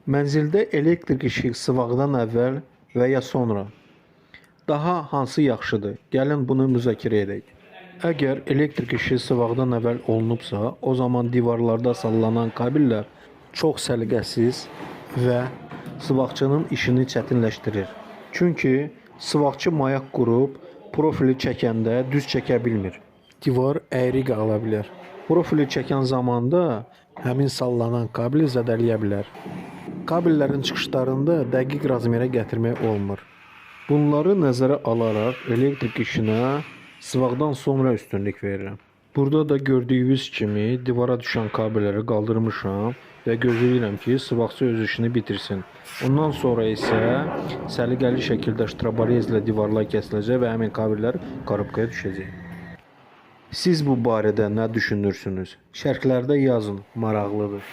Mənzildə elektrik işi sıvaqdan əvvəl və ya sonra daha hansı yaxşıdır? Gəlin bunu müzakirə edək. Əgər elektrik işi sıvaqdan əvvəl olunubsa, o zaman divarlarda sallanan kabellər çox səliqəsiz və sıvaqçının işini çətinləşdirir. Çünki sıvaqçı mayaq qurub profili çəkəndə düz çəkə bilmir. Divar əyri qala bilər. Profili çəkən zamanda həmin sallanan kabeli zədələyə bilər. Kabellərin çıxışlarında dəqiq razmerə gətirmək olmur. Bunları nəzərə alaraq elektrik işinə sıvaqdan sonra üstünlük verirəm. Burada da gördüyünüz kimi divara düşən kabelləri qaldırmışam və gözləyirəm ki, sıvaqçı öz işini bitirsin. Ondan sonra isə səliqəli şəkildə ştraborezlə divarlar kəsiləcək və həmin kabellər korobkaya düşəcək. Siz bu barədə nə düşünürsünüz? Şərhlərdə yazın, maraqlıdır.